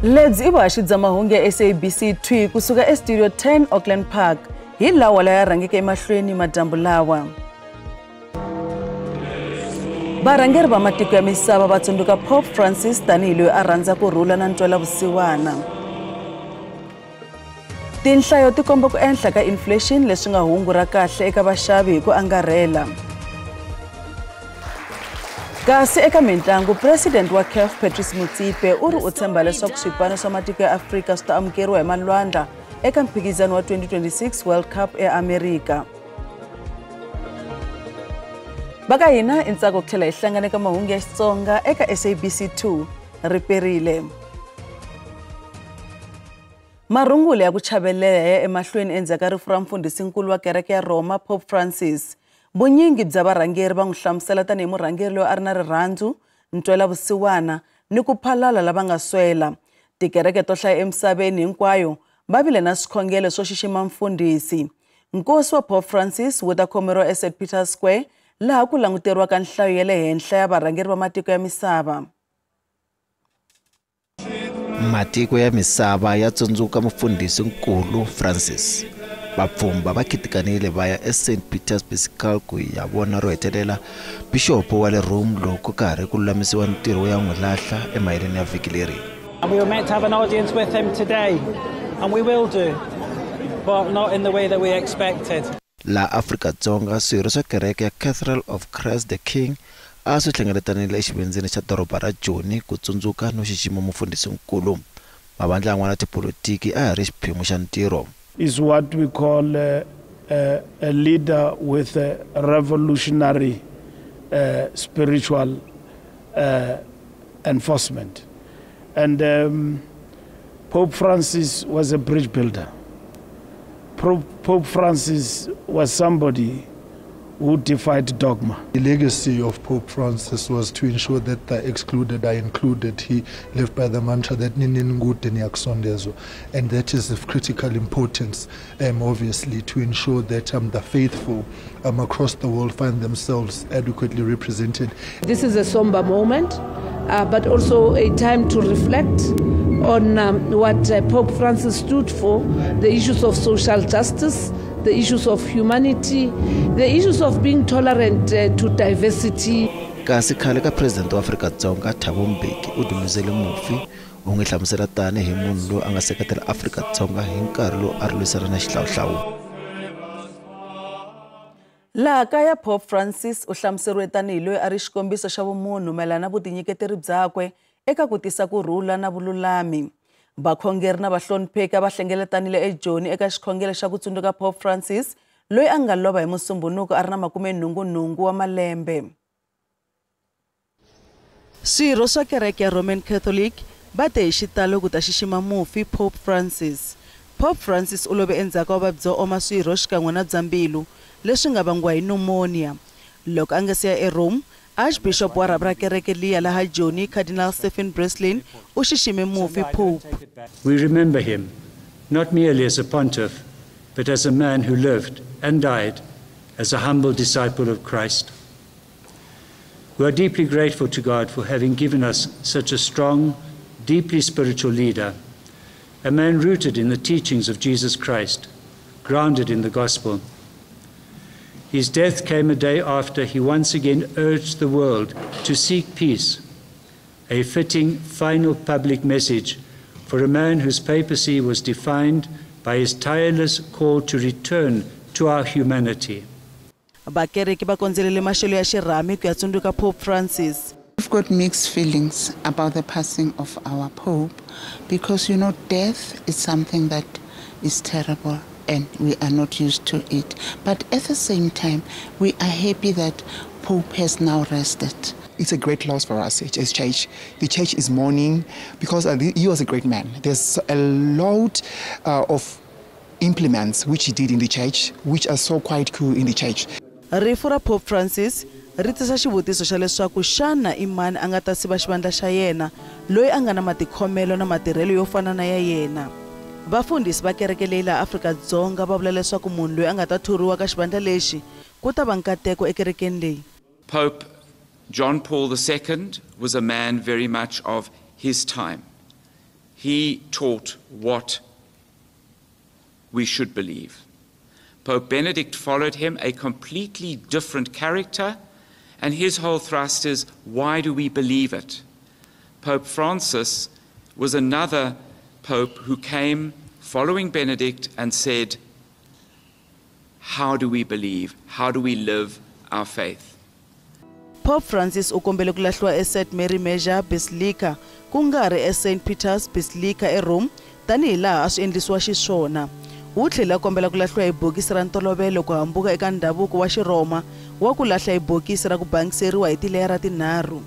Lebyi i vuhaxi bya mahungu ya SABC 2 kusuka eStudio 10 Auckland Park hi lawa laya rhangeke emahlweni madyambu lawa. Varhangeri va matiko ya misava va tsundzuka Pope Francis tanihi loyi a rhandza ku rhula na ntwela vusiwana. Tinhlayo ti komba ku enhla ka inflation leswi nga hungu ra kahle eka vaxavi hi ku angarhela. Kasi eka mintlangu, President wa CAF Patrice Motsepe u ri u tshemba leswaku swipano swa matiko ya Afrika swi ta amukeriwa hi malwandla eka mphikizano wa 2026 World Cup eAmerika. Va ka hina i ntsako ku tlhela hi hlangana eka mahungu ya Xitsonga eka SABC 2 ri perile. Marungula ya ku chavelela ya emahlweni endzhaku ka rifu ra mfundhisinkulu wa kereke ya Roma Pope Francis. Vunyingi bya varhangeri va n'wi hlamusela tanihi murhangeri loyi a ri na rirhandzu, ntwela vusiwana ni ku phalala lava nga swela. Tikereke to hlaya emisaveni hinkwayo va vile na swikhongelo swo xixima mfundhisi. Nkosi wa Pope Francis wu ta khomeriwa eSt Peter's Square laha ku languteriwaka nhlayo ya le henhla ya varhangeri va matiko ya misava. Matiko ya misava ya tsundzuka mufundhisi-nkulu Francis. Vapfhumba va khitikanile va ya eSt Peter's Basilica ku ya vona ro hetelela bixopo wa le Rome loko ka ha ri ku lulamisiwa ntirho wo ya n'wi lahla emaheleni ya vhiki leri. And we were meant to have an audience with him today, and we will do, but not in the way that we expected. Laha Afrika-Dzonga, swirho swa kereke ya Cathedral of Christ the King a swi hlengeletanile exivindzini xa doroba ra Joni ku tsundzuka no xixima mufundhisi-nkulu. Mavandla yan'wana ya tipolotiki a ya ri xiphemu xa ntirho. Is what we call a leader with a revolutionary spiritual enforcement. And Pope Francis was a bridge builder. Pope Francis was somebody who defied dogma. The legacy of Pope Francis was to ensure that the excluded are included. He lived by the mantra that Ninin niyakusondezwa, and that is of critical importance, obviously, to ensure that the faithful across the world find themselves adequately represented. This is a somber moment, but also a time to reflect on what Pope Francis stood for, the issues of social justice, the issues of humanity, the issues of being tolerant to diversity. Kasi khale ka president wa Afrika-Dzonga Thabo Mbeki u dumuzele mufi, u n'wi hlamusela tanihi munhu loyi a nga seketela Afrika-Dzonga hi nkarhi lowu a ri lwisana na xihlawuhlawu. Laha kaya Pope Francis u hlamuseriwe tanihi loyi a ri xikombiso xa vumunhu mayelana na vutinyiketeri byakwe eka ku tisa ku rhula na vululami. Vakhongeri na vahlonipheki va hlengeletanile eJoni eka xikhongelo xa ku tsundzuka Pope Francis loyi a nga lova hi Musumbhunuku a ri na 88 wa malembe. Swirho swa kereke ya Roman Catholic va te hi xitalo ku ta xixima mufi Pope Francis. Pope Francis u love endzhaku ka vuvabyi byo oma swirho xikan'we na bya mbilu leswi nga vangiwa hi pneumonia. Loko a nga se ya eRome, Archbishop wa rhavi ra kereke liya laha Joni, Cardinal Stephen Breslin, u xixime mufi Pope. We remember him not merely as a pontiff, but as a man who lived and died as a humble disciple of Christ. We are deeply grateful to God for having given us such a strong, deeply spiritual leader, a man rooted in the teachings of Jesus Christ, grounded in the gospel. His death came a day after he once again urged the world to seek peace, a fitting final public message for a man whose papacy was defined by his tireless call to return to our humanity. Vakereki va kondzelele maxelo ya xirhami ku ya tsundzuka Pope Francis. We've got mixed feelings about the passing of our Pope because, you know, death is something that is terrible and we are not used to it. But at the same time, we are happy that Pope has now rested. It's a great loss for us as church. The church is mourning because he was a great man. There's a lot of implements which he did in the church, which are so quite cool in the church. Rifu ra Pope Francis ri tisa xivutiso xa leswaku xana i mani a nga ta siva xivandla xa yena loyi a nga na matikhomelo na matirhelo yo fana na ya yena. Vafundhisi va kereke leyi laha Afrika-Dzonga va vula leswaku munhu loyi a nga ta thoriwa ka xivandla lexi ku ta va nkateko ekerekeni leyi. Pope John Paul II was a man very much of his time. He taught what we should believe. Pope Benedict followed him, a completely different character, and his whole thrust is, why do we believe it? Pope Francis was another pope who came following Benedict and said, how do we believe? How do we live our faith? Pope Francis u kombele ku lahliwa eSt Mary Major Basilica ku nga ri eSt Peter's Basilica eRome tanihi laha a swi endlisiwa xiswona. Wu tlhela kombela ku lahliwa hi bokisi ra ntolovelo ku hambuka eka ndhavuko wa Xirhoma wa ku lahla hi bokisi ra ku bangiseriwa hi tileyara tinharhu.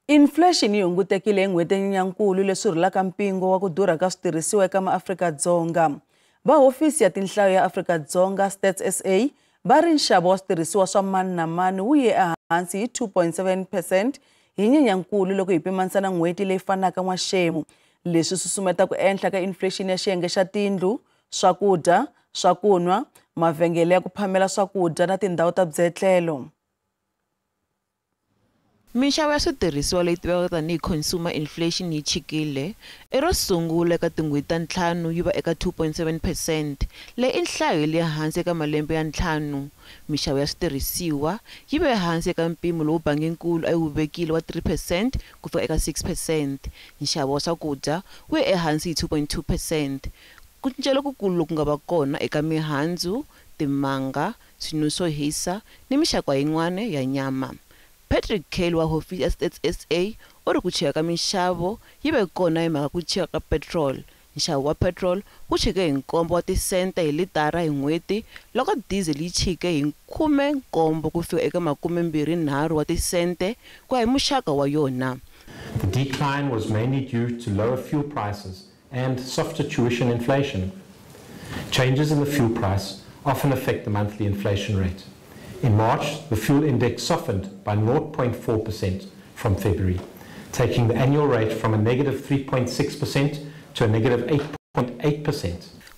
Inflation yi hungutekile en'hwetini Nyenyankulu leswi rhulaka mpingo wa ku durha ka switirhisiwa eka maAfrika-Dzonga. Va hofisi ya tinhlayo ya Afrika-Dzonga Stats SA va ri nxavo wa switirhisiwa swa mani na mani wu ye ehansi hi 2.7% hi Nyenyankulu loko hi pimanisa na n'hweti leyi fanaka n'waxemu. Leswi susumeta ku enhla ka inflation ya xiyenge xa tindlu, swakudya, swakunwa, mavhengele ya ku phamela swakudya na tindhawu ta byetlelo. Minxavo ya switirhisiwa leyi tivekaka tanihi consumer inflation yi chikile i ro sungula eka tin'hweti ta ntlhanu yi va eka 2.7%, leyi i nhlayo ya le hansi eka malembe ya ntlhanu. Minxavo ya switirhisiwa yi ve hansi eka mpimo lowu banginkulu a yi wu vekile wa 3% ku fika eka 6%. Nxavo wa swakudya wu ye ehansi hi 2.2%. Ku cinca lokukulu loku nga va kona eka mihandzu, timanga, swinwi swo hisa ni mixaka yin'wana ya nyama. Patrick Cale wa hofisi ya Stats SA u ri ku chika ka minxavo yi ve kona hi mhaka ku chika ka petrol. Nxavo wa petrol wu chike hi 7 wa tisente hi litara hi n'hweti loko diesel yi chike hi 17 ku fika eka 23 wa tisente ku ya hi muxaka wa yona. The decline was mainly due to lower fuel prices and softer tuition inflation. Changes in the fuel price often affect the monthly inflation rate. In March, the fuel index softened by 0.4% from February, taking the annual rate from a negative 3.6% to a negative 8.8%.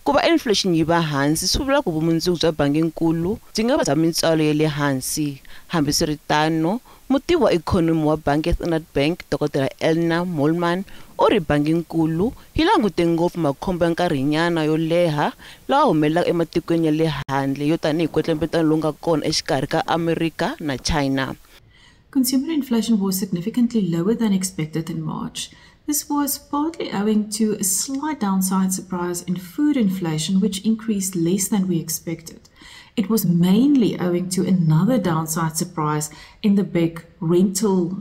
Ku va inflation yi va hansi swi vula ku vumundzuku bya banginkulu byi nga va bya mintswalo ya le hansi. Hambiswiritano, mutivi wa ikhonomi wa bangi ya Standard Bank, Dr. Elna Moolman, u ri banginkulu yi langute ngopfu makhombo ya nkarhinyana yo leha lawa humelelaka ematikweni ya le handle yo tanihi nkwetlembetano lowu nga kona exikarhi ka Amerika na China. Consumer inflation was significantly lower than expected in March. This was partly owing to a slight downside surprise in food inflation, which increased less than we expected. It was mainly owing to another downside surprise in the big rental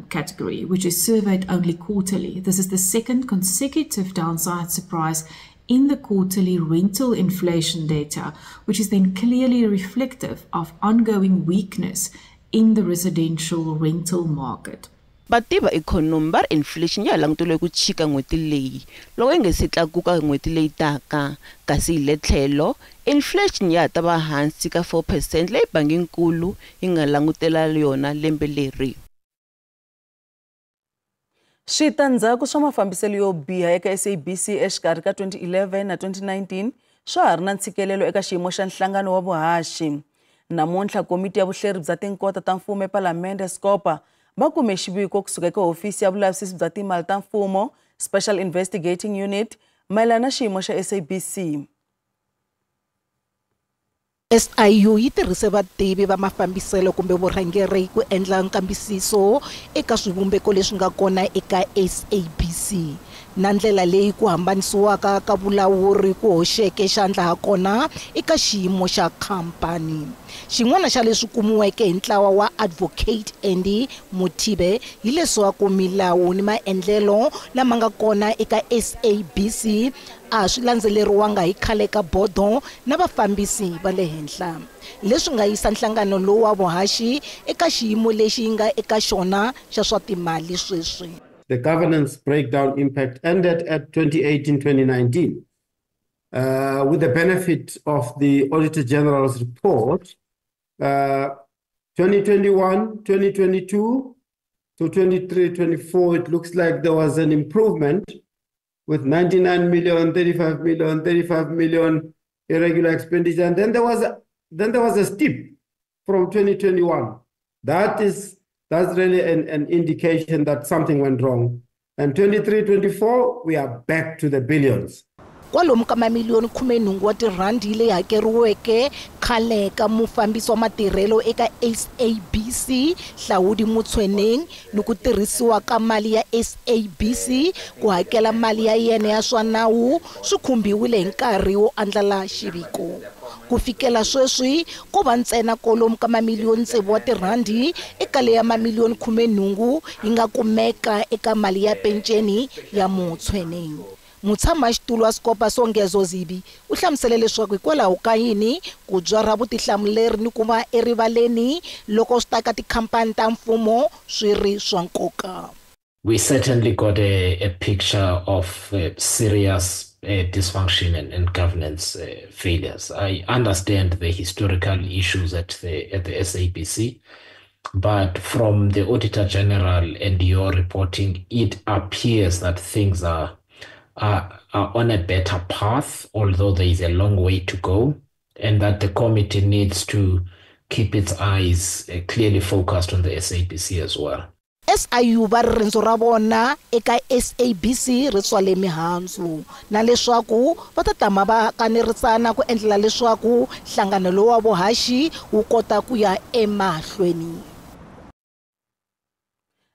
category, which is surveyed only quarterly. This is the second consecutive downside surprise in the quarterly rental inflation data, which is then clearly reflective of ongoing weakness in the residential rental market. Vativi va ikhonomi va ri inflation ya ha languteriwe ku chika n'hweti leyi loko yi nga se tlakuka n'hweti leyi taka, kasi hi le tlhelo inflation ya ha ta va hansi ka 4% leyi banginkulu yi nga langutela yona lembe leri. Switandzhaku swa mafambiselo yo biha eka SABC exikarhi ka 2011 na 2019 swa ha ri na ntshikelelo eka xiyimo xa nhlangano wa vuhaxi. Namuntlha komiti ya vuhleri bya tinkota ta mfumo ePalamende SCOPA va kume xiviko kusuka eka hofisi ya vulavisisi bya timali ta mfumo Special Investigating Unit mayelana na xiyimo xa SABC. SIU yi tirhise vativi va mafambiselo kumbe vurhangeri ku endla nkambisiso eka swivumbeko leswi nga kona eka SABC na ndlela leyi ku hambanisiwaka ka vulawuri ku hoxeke xandla ha kona eka xiyimo xa khampani. Xin'wana xa leswi kumiweke hi ntlawa wa Advocate Andy Mothibe hileswaku milawu ni maendlelo lama nga kona eka SABC a swi landzeleriwanga hi khale ka bodo na vafambisi va le henhla, leswi nga yisa nhlangano lowu wa vuhaxi eka xiyimo lexi nga eka xona xa swa timali sweswi. The governance breakdown impact ended at 2018-2019. With the benefit of the Auditor General's report, 2021, 2022 to 23, 24, it looks like there was an improvement with 99 million, 35 million, 35 million irregular expenditure. And then there was a steep from 2021. That is That's really an indication that something went wrong. And 23-24, we are back to the billions. Kwalomu ka mamiliyoni 18 wa tirhandi leyi hakeriweke khale ka mufambisi wa matirhelo eka SABC Hlaudi Motsoeneng ni ku tirhisiwa ka mali ya SABC ku hakela mali ya yena ya swa nawu swi khumbiwile hi nkarhi wo andlala xiviko. Ku fikela sweswi ko va ntsena kwalomu ka mamiliyoni 6 wa tirhandi eka leya mamiliyoni 18 yi nga kumeka eka mali ya penceni ya Motsoeneng. Mutshamaxitulu wa Scopa Songezo Zibi u hlamusele leswaku hikwalaho ka yini ku byarha vutihlamuleri ni ku va erivaleni loko swi ta ka tikhampani ta mfumo swi ri swa nkoka. We certainly got a picture of serious dysfunction and governance failures. I understand the historical issues at the SABC, but from the Auditor General and your reporting, it appears that things are on a better path, although there is a long way to go, and that the committee needs to keep its eyes clearly focused on the SABC as well. SIU va ri rendzo ra vona eka SABC ri tswale mihandzu na leswaku va ta tama va kanerisana ku endlela leswaku nhlangano lowu wa vuhaxi wu kota ku ya emahlweni.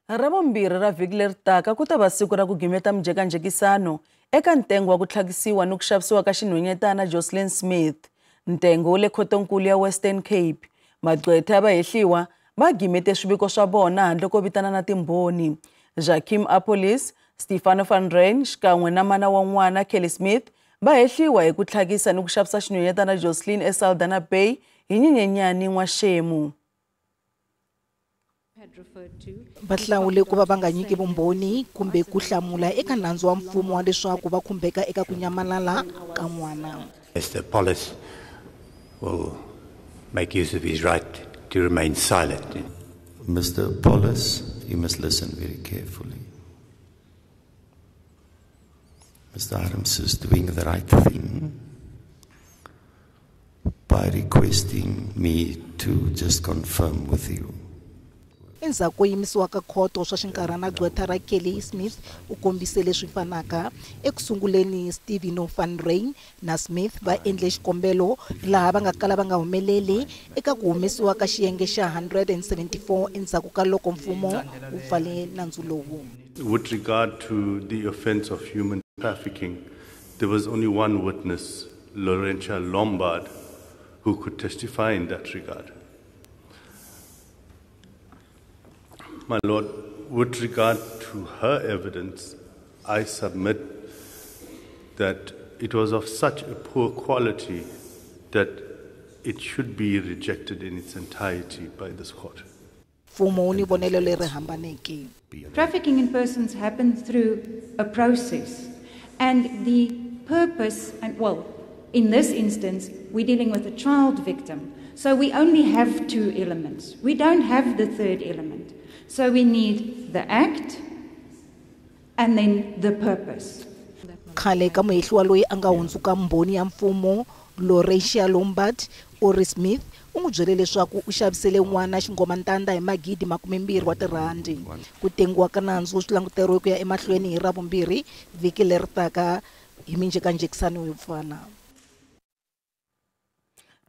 Ravumbirhi ra vhiki leri taka ku ta va siku ra ku gimeta mijhekanjhekisano eka ntengo wa ku tlhakisiwa ni ku xavisiwa ka xinhwanyetana Jocelyn Smith. Ntengo wu le khotonkulu ya Western Cape. Magqwetha ya vahehliwa va gimete swiviko swa vona handle ko vitana na timbhoni. Joaquim Apolis, Stefano van Rijn xikan'we na mana wa n'wana Kelly Smith va hehliwa hi ku tlhakisa ni ku xavisa xinhwanyetana Jocelyn eSaldanha Bay hi Nyenyenyani n'waxemu. Va hlawule ku va va nga nyiki vumbhoni kumbe ku hlamula eka nandzu wa mfumo wa leswaku va khumbeka eka ku nyamalala ka n'wana. Mr. Polis will make use of his right to remain silent. Mr. Polis, you must listen very carefully. Mr. Adams is doing the right thing by requesting me to just confirm with you. Endzhaku ko yimisiwa ka khoto swa xinkarhana gqwetha ra Kelly Smith u kombise leswi fanaka. Ekusunguleni Steveno van Rijn na Smith va endle xikombelo laha va nga kala va nga humeleli eka ku humesiwa ka xiyenge xa 174 endzhaku ka loko mfumo wu pfale nandzu lowu. With regard to the offense of human trafficking, there was only one witness, Laurentia Lombard, who could testify in that regard. My Lord, with regard to her evidence, I submit that it was of such a poor quality that it should be rejected in its entirety by this court. Trafficking in persons happens through a process, and the purpose, and well, in this instance, we're dealing with a child victim. So we only have two elements. We don't have the third element. So we need the act and then the purpose. Khale ka muhehliwa loyi a nga hundzuka mbhoni ya mfumo Laurentia Lombard, Ori Smith u n'wi byele leswaku u xavisele n'wana xingomantanda hi 20,000 wa tirhandi. Ku tengiwa ka nandzu swi languteriwe ku ya emahlweni hi Ravumbirhi vhiki leri taka hi minjhekanjhekisano yo pfana.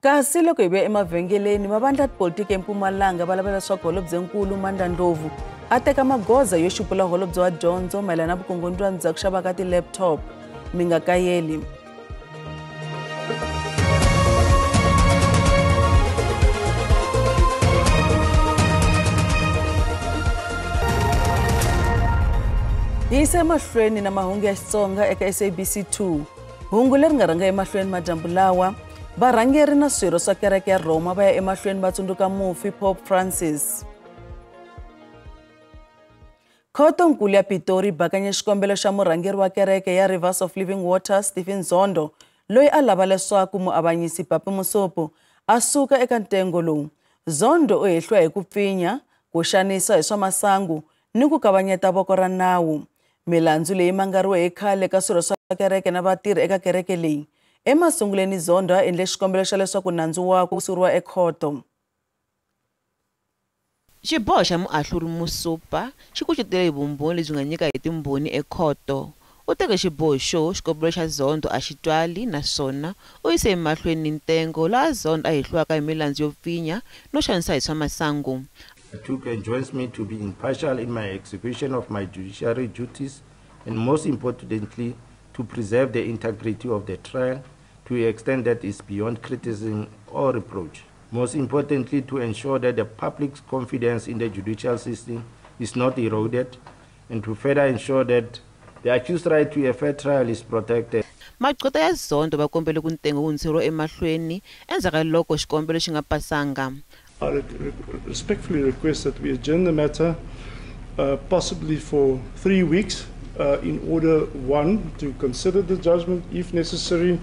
Kasi loko hi vuya emavhengeleni, mavandla ya tipolitiki eMpumalanga va lava leswaku holobyenkulu Mandla Ndlovu a teka magoza yo xupula holobye wa dyondzo mayelana na vukungundzwana bya ku xava ka ti-laptop. Mi nga kayeli. Hi yisa emahlweni na mahungu ya Xitsonga eka SABC 2. Hungu leri nga rhanga emahlweni madyambu lawa, varhangeri na swirho swa kereke ya Roma va ya emahlweni va tsundzuka mufi Pope Francis. Khotonkulu ya Pitori bakanye xikombelo xa murhangeri wa kereke ya Rivers of Living Water Stephen Zondo, loyi a lava leswaku muavanyisi Papi Musopo a suka eka ntengo lowu. Zondo u hehliwa hi ku pfinya, ku xanisa hi swa masangu ni ku kavanyeta voko ra nawu. Milandzu leyi mangariwe hi khale ka swirho swa kereke na vatirhi eka kereke leyi. Emasunguleni Zondo a endle xikombelo xa leswaku nandzu wakwe wu suriwa ekhoto. Xiboho xa muahluri Mosopa xi kucetele hi vumbhoni lebyi nga nyika hi timbhoni ekhoto. U teke xiboho xo xikombelo xa Zondo a xi twali naswona u yise emahlweni ni ntengo laha Zondo a hehliwaka hi milandzu yo pfinya no xanisa hi swa masangu. Took enjoins me to be impartial in my execution of my judiciary duties and most importantly to preserve the integrity of the trial to an extent that is beyond criticism or reproach. Most importantly, to ensure that the public's confidence in the judicial system is not eroded and to further ensure that the accused's right to a fair trial is protected. Magqweta ya Zondo va kombele ku ntengo wu hundziseriwa emahlweni endzhaku ka loko xikombelo xi nga pasanga. I respectfully request that we adjourn the matter possibly for 3 weeks in order, one, to consider the judgment if necessary,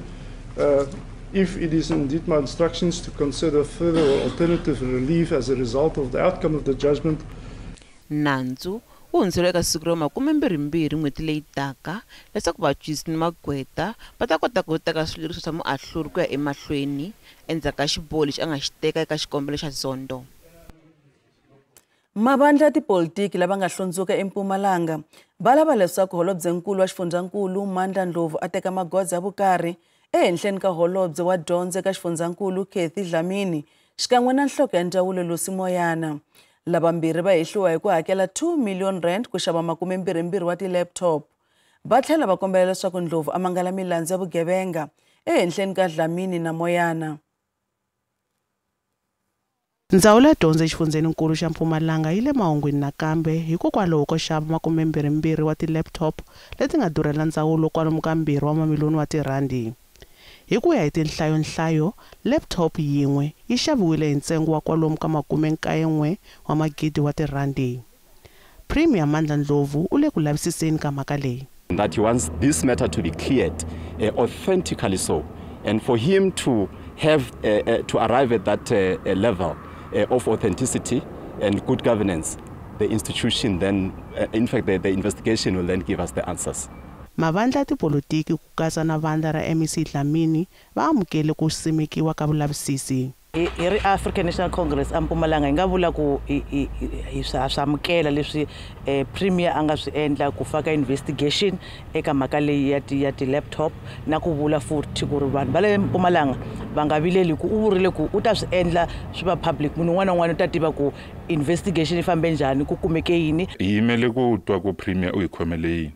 if it is indeed my instructions to consider further or alternative relief as a result of the outcome of the judgment. Nandzu wu hundziseriwa eka siku ra 22 n'hweti leyi taka leswaku vachuchisi ni magqweta va ta kota ku teka swileriso swa muahluri ku ya emahlweni endzhaku ka xiboho lexi a nga xi teka eka xikombelo xa Zondo. Mavandla ya tipolitiki lava nga hlundzuka eMpumalanga va lava leswaku holobyenkulu wa xifundzankulu Mandla Ndlovu a teka magoza ya vukarhi ehenhleni ka holobye wa dyondzo eka xifundzankulu Cathy Dlamini xikan'we na nhloko ya ndzawulo Lucy Moyana. Lavambirhi va hehliwa hi ku hakela 2 million rand ku xava 22 wa ti-laptop. Va tlhela va kombela leswaku Ndlovu a mangala milandzu ya vugevenga ehenhleni ka Dlamini na Moyana. Ndzawulo ya dyondzo exifundzeninkulu xa Mpumalanga yi le mahungwini nakambe hikokwalaho ko xava 22 wa ti-laptop leti nga durhela ndzawulo kwalomu ka 2 wa mamiliyoni wa tirhandi. Hi ku ya hi tinhlayonhlayo, laptop yin'we yi xaviwile hi ntsengo wa kwalomu ka 91 wa magidi wa tirhandi. Premier Mandla Ndlovu u le ku lavisiseni ka mhaka leyi. That he wants this matter to be cleared authentically so, and for him to have to arrive at that level of authenticity and good governance, the institution then, in fact, the investigation will then give us the answers. Mavandla ya tipolitiki ku katsa na vandla ra MEC Dlamini va amukele ku simekiwa ka vulavisisi. Hi ri African National Congress a Mpumalanga hi nga vula ku hi swa amukela leswi Premier a nga swi endla ku faka investigation eka mhaka leyi ya ti-laptop na ku vula futhi ku ri vanhu va le Mpumalanga va nga vileli ku u vurile ku u ta swi endla swi va public, munhu un'wana na un'wana u ta tiva ku investigation yi fambe njhani, ku kumeke yini. Hi yimele ku twa ku Premier u hi khomele yini,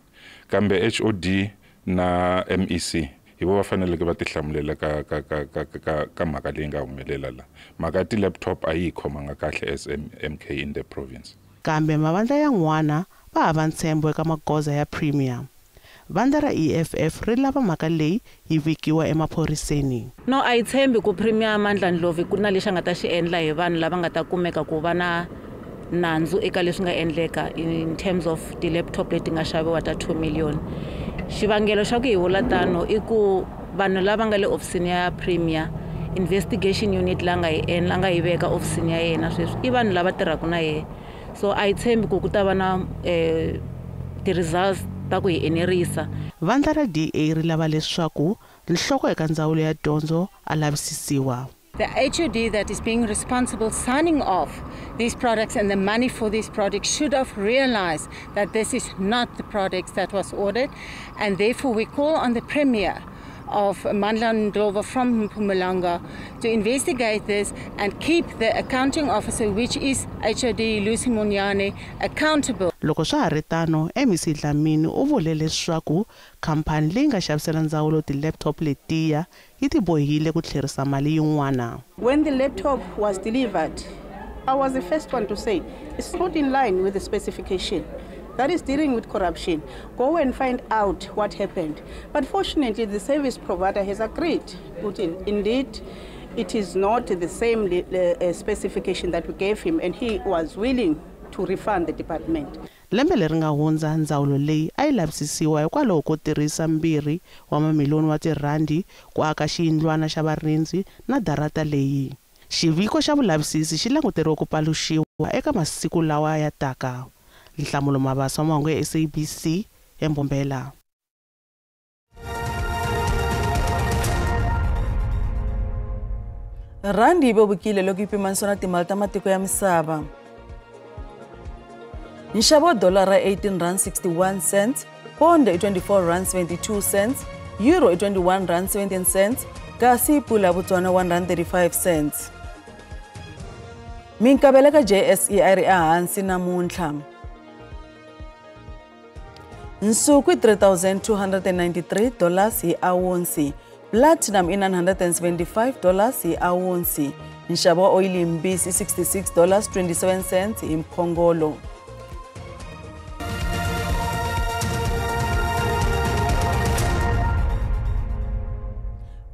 kambe HOD na MEC hi vo va faneleke va tihlamulela ka mhaka leyi nga humelela la. Mhaka ya ti-laptop a yi hi khomanga kahle as MK in the province. Kambe mavandla yan'wana va hava ntshembo eka magoza ya Premier. Vandla ra EFF ri lava mhaka leyi yi vikiwa emaphoriseni. No, a yi tshembi ku Premier Mandla Ndlovu ku na lexi a nga ta xi endla hi vanhu lava nga ta kumeka ku va na nandzu eka leswi nga endleka in terms of ti-laptop leti nga xaviwa ta 2 million. Xivangelo xa ku hi vula tano i ku vanhu lava nga le ofisini ya Premier, investigation unit la nga yi endla, nga yi veka ofisini ya yena sweswi i vanhu lava tirhaka na yena. So a yi tshembi ku ku ta va na ti-results ta ku hi enerisa. Vandla ra DA ri lava leswaku nhloko eka ndzawulo ya dyondzo a lavisisiwa. The HOD that is being responsible signing off these products and the money for these products should have realized that this is not the products that was ordered, and therefore we call on the Premier of Mandla Ndlovu from Mpumalanga to investigate this and keep the accounting officer, which is HOD Lucy Monyane, accountable. Loko swa ha ri tano, MEC Dlamini u vule leswaku khampani leyi nga xavisela ndzawulo ti-laptop letiya yi tibohile ku tlherisa mali yin'wana. When the laptop was delivered, I was the first one to say it's not in line with the specification. That is dealing with corruption. Go and find out what happened. But fortunately, the service provider has agreed. Indeed, it is not the same specification that we gave him, and he was willing to refund the department. Lembe leri nga hundza ndzawulo leyi a yi lavisisiwa hikwalaho ko tirhisa 2 wa mamiliyoni wa tirhandi ku aka xiyindlwana xa varindzi na darata leyi. Xiviko xa vulavisisi xi languteriwe ku paluxiwa eka masiku lawa ya taka. Nhlamulo Mabasa, mahungu ya SABC eMbombela. Randi yi vevukile loko yi pimanisiwa na timali ta matiko ya misava. Nxavo wa dolara i R18.61, pond i R24.72, euro i R21.17, kasi pula Botswana R1.35. Minkavelo ka JSE a yi ri ehansi namuntlha. Nsuku i $3,293 hi awunsi, platinum i $975 hi awunsi. Nxavo wa oyili yimbisi i $66.27 hi mphongolo.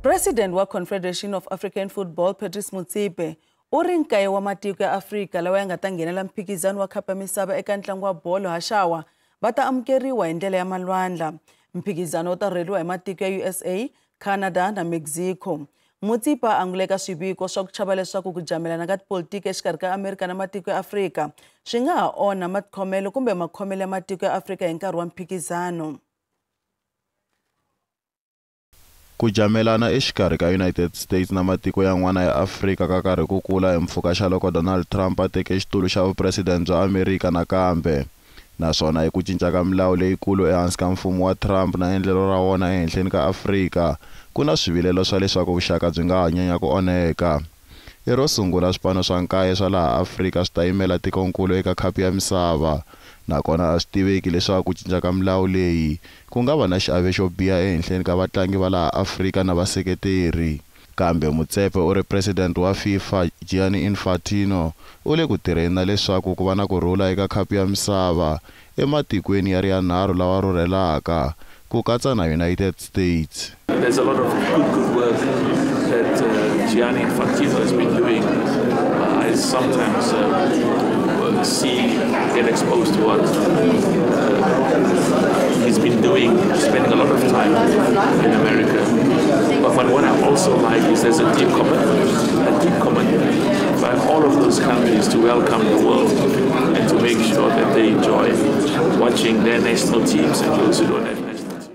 President wa Confederation of African Football Patrice Motsepe u ri nkaye wa matiko ya Afrika lawa ya nga ta nghenela mphikizano wa Khapu ya Misava eka ntlangu wa bolo haxawa va ta amukeriwa hi ndlela ya malwandla. Mphikizano wu ta rhurheriwa hi matiko ya USA, Canada na Mexico. Motsepe a anguleka swiviko swa ku chava leswaku ku jamelana ka tipolitiki exikarhi ka Amerika na matiko ya Afrika swi nga ha onha matikhomelo kumbe makhomelo ya matiko ya Afrika hi nkarhi wa mphikizano. Ku jamelana exikarhi ka United States na matiko yan'wana ya Afrika ka karhi ku kula hi mpfhuka xa loko Donald Trump a teke xitulu xa vupresidente bya Amerika nakambe. Naswona hi ku cinca ka milawu leyikulu ehansi ka mfumo wa Trump na endlelo ra wona ehenhleni ka Afrika, ku na swivilelo swa leswaku vuxaka byi nga ha nyanya ku onheka. I ro sungula swipano swa nkaye swa laha Afrika swi ta yimela tikonkulu eka Khapu ya Misava. Nakona a swi tiveki leswaku ku cinca ka milawu leyi ku nga va na xiave xo biha ehenhleni ka vatlangi va laha Afrika na vaseketeri. Kambe Motsepe u ri president wa FIFA Gianni Infantino u le ku tirheni na leswaku ku va na ku rhula eka Khapu ya Misava ematikweni ya ri yanharhu lawa rhurhelaka, ku katsa na United States. There's a lot of good work that Gianni Infantino has been doing. I sometimes see, get exposed to what he's been doing, spending a lot of time in America. But what I also like is there's a deep commitment by all of those countries to welcome the world and to make sure that they enjoy watching their national teams and those who don't have national teams.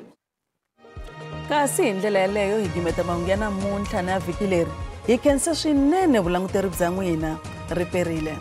Kasi hi ndlela yaleyo hi gimeta mahungu ya namuntlha na vhiki leri. Hi khensa swinene vulanguteri bya n'wina. Riperile.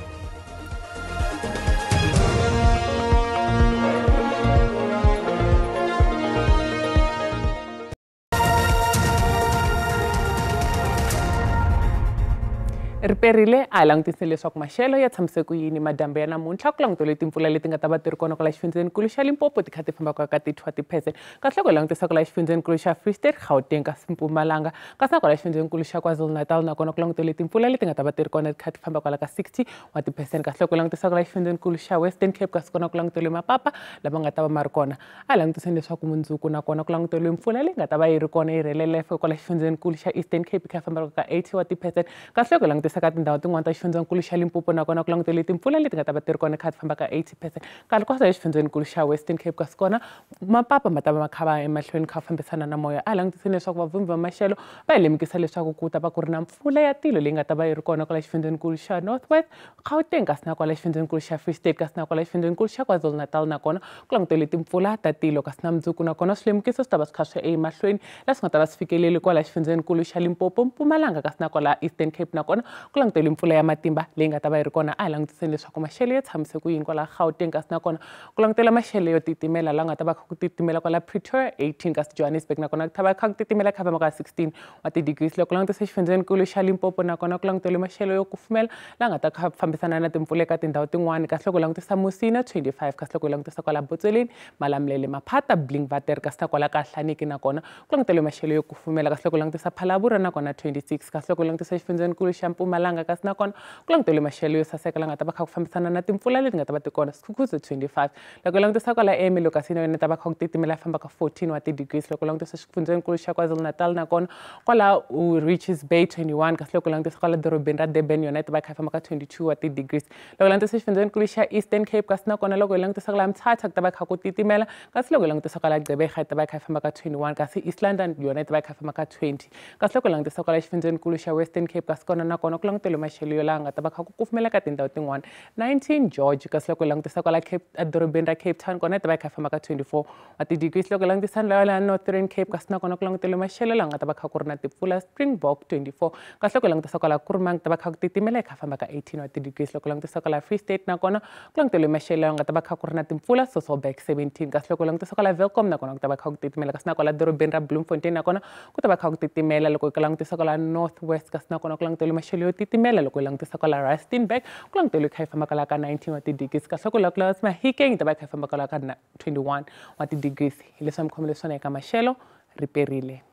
Riperile a hi langutisile leswaku maxelo ya tshamise ku yini madyambu ya namuntlha ku languteliwe timpfula leti nga ta va ti ri kona kwala xifundzenikulu xa Limpopo ti kha ti fambaka ka ti 20%, kasi loko hi langutisa kwala xifundzenikulu xa Free State, Gauteng kasi Mpumalanga, kasi na kwala xifundzenikulu xa KwaZulu-Natal nakona ku languteliwe timpfula leti nga ta va ti ri kona ti kha ti famba kwala ka 60%, kasi loko hi langutisa kwala xifundzenikulu xa Western Cape kasi kona ku languteliwe mapapa lama nga ta va ma ri kona. A hi langutiseni leswaku mundzuku nakona ku languteliwe mpfula leyi nga ta va yi ri kona yi rhelela kwala xifundzenikulu xa Eastern Cape yi kha yi fambaka ka 80%, kasi loko hi langutisa ka tindhawu tin'wana ta xifundzenikulu xa Limpopo nakona ku languteliwe timpfula leti nga ta va ti ri kona kha ti famba ka 80%, kasi kwasa exifundzhenikulu xa Western Cape kasi kona mapapa ma ta va ma kha va emahlweni kha fambisana na moya. A hi langutiseni leswaku vavhumbi va maxelo va hi lemukisa leswaku ku ta va ku ri na mpfula ya tilo leyi nga ta va yi ri kona kwala xifundzenikulu xa North West, Gauteng kasi na kwala xifundzenikulu xa Free State kasi na kwala xifundzenikulu xa KwaZulu-Natal nakona ku languteliwe timpfula ta tilo kasi na mundzuku nakona swilemukiso swi ta va swi kha swi ya emahlweni laha swi nga ta va swi fikeleli kwala xifundzenikulu xa Limpopo, Mpumalanga kasi na kwala Eastern Cape nakona ku languteliwe mpfula ya matimba leyi nga ta va yi ri kona. A hi langutiseni leswaku maxelo ya tshamise ku yini kwala Gauteng kasi nakona ku langutela maxelo yo titimela laha nga ta va kha ku titimela kwala Pretoria 18 kasi Johannesburg nakona ku ta va kha ku titimela kha va ka 16 wa ti-degrees. Loko langutisa xifundzenikulu xa Limpopo nakona ku languteliwe maxelo yo kufumela laha nga ta kha fambisana na timpfula eka tindhawu tin'wani, kasi loko langutisa Musina 25, kasi loko langutisa kwala Botsweleni, Malamulele, Maphata, Blinkwater kasi na kwala ka Hlaniki nakona ku languteliwe maxelo yo kufumela, kasi loko langutisa Phalaborwa nakona 26, kasi loko langutisa xifundzenikulu xa Mpumalanga kasi nakona ku languteliwe maxelo yo saseka la nga ta va kha ku fambisana na timpfula leti nga ta va ti kona Skukuza 25. Loko langutisa kwala Ermelo kasi na yona ta va kha ku titimela famba ka 14 wa ti-degrees. Loko langutisa xifundzenikulu xa KwaZulu-Natal nakona kwala Richards Bay 21, kasi loko langutisa kwala dorobeni ra Durban yona ta va kha famba ka 22 wa ti-degrees. Loko langutisa xifundzenikulu xa Eastern Cape kasi nakona loko hi langutisa kwala Mthatha ku ta va kha ku titimela, kasi loko hi langutisa kwala Gqeberha ta va kha famba ka 21, kasi East London yona ta va kha famba ka 20. Kasi loko hi langutisa kwala xifundzenikulu xa Western Cape kasi kona nakona kona ku languteliwe maxelo yo laha nga ta va kha ku kufumela ka tindhawu tin'wana 19 George, kasi loko hi langutisa kwala Cape edorobeni ra Cape Town kona hi ta va hi kha hi famba ka 24 wa ti-degrees. Loko hi langutisa ndhawu ya Northern Cape, kasi nakona ku languteliwe maxelo laha nga ta va kha ku ri na timpfula Springbok 24, kasi loko hi langutisa kwala Kurumang ta va kha ku titimela hi kha famba ka 18 wa ti-degrees. Loko hi langutisa kwala Free State nakona ku languteliwe maxelo laha nga ta va kha ku ri na timpfula Sasolburg 17, kasi loko hi langutisa kwala Welkom nakona ku ta va kha ku titimela, kasi nakwala dorobeni ra Bloemfontein nakona ku ta va kha ku titimela. Loko hi langutisa kwala North West, kasi nakona ku languteliwe maxelo yo titimela. Loko hi langutisa kwala Rustenburg ku languteliwe kha hi famba kwala ka 19 wa ti-degrees, kasi loko hi langutisa Mahikeng hi ta va kha hi famba kwala ka 21 wa ti-degrees. Hi leswi mi khomele swona eka maxelo riperile.